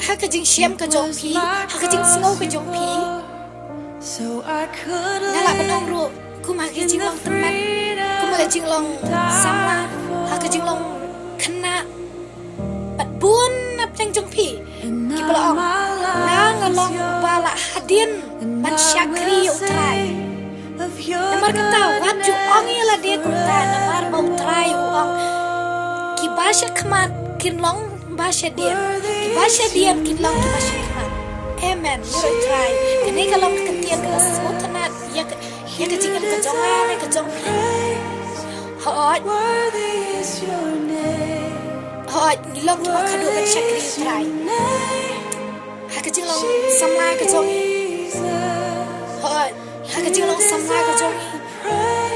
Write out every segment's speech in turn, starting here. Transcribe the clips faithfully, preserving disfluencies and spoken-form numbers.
Ha ka jingshem ka jong phi, ha ka jingsngew ka jong phi, nga lah ban ong ruh, kum ha ka jinglong tymmen, kum ha ka jinglong samla, ha ka jinglong khynnah, bad bun na pdeng jong phi kiba la ong, nga nga long uba lah hadien ban shakri ïa U Trai. Namar kata wat ju ong ïa lade kumta, namar ba U Trai u ong, kiba shakhmat kin long ba shadien, kiba shadien kin long kiba shakhmat. Amen. Ïa U Trai. Kane ka long ka ktien kaba sngewtynnat ïa ka, ïa ka jingim ka jong nga ne ka jong phi. Hooid. Hooid, ngi long kiba khadduh ban shakri U Trai. Ha ka jinglong samla ka jong ngi. Hooid, ha ka jinglong samla ka jong ngi.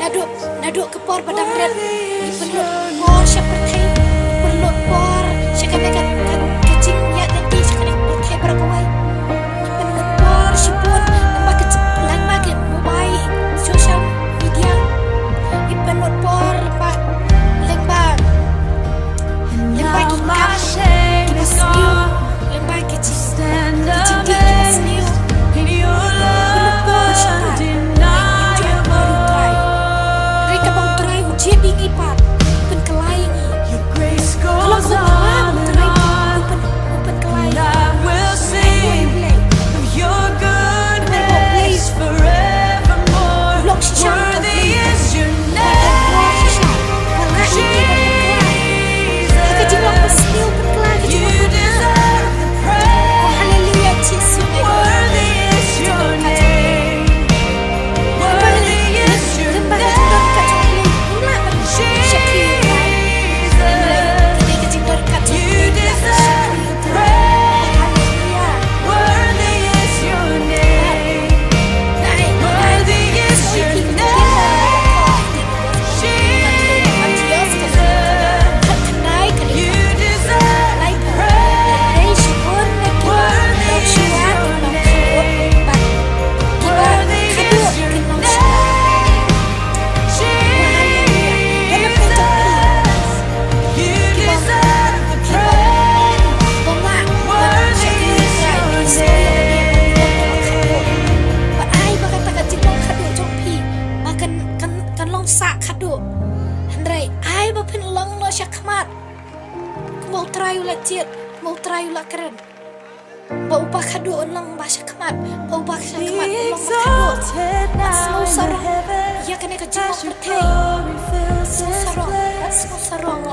Naduh, naduh ka por ba dang rit, ngi pynlut por sha pyrthei, pynlut por sha kane ka, ka, ka jingïaid lynti sha kane ka pyrthei baroh kawei. Ngi pynlut por shibun lyngba ka jing, lyngba ka mobile, social media. Ngi pynlut por lyngba, lyngba, lyngba ki kam kiba sniew, lyngba ki jing, ki jingdih kiba sniew. Pynlut por shata. Hynrei kaba U Trai u jied ïa ngi pat, u pynkylla ïa ngi. Ka long kaba U Trai u pyn, u pynkylla ïa ngi. Ai, ai, ai. Long shisha U Blei. Long shisha. Ba la ïa ngi ban pynkylla. Ka jinglong ba sniew pynkylla, ka jinglong ba sniew. Oh, haleluya, Jisu. Kan long sah khadduh. Hynrei ai ba phin long noh shakhmat. Kumba U Trai u la jied, kumba U Trai u la kren. Ba uba khadduh un long ba shakhmat, ba uba shakhmat un long ba khadduh. Wat sngewsarong ïa kane ka jinglong pyrthei. Sngewsarong, wat sngewsarong.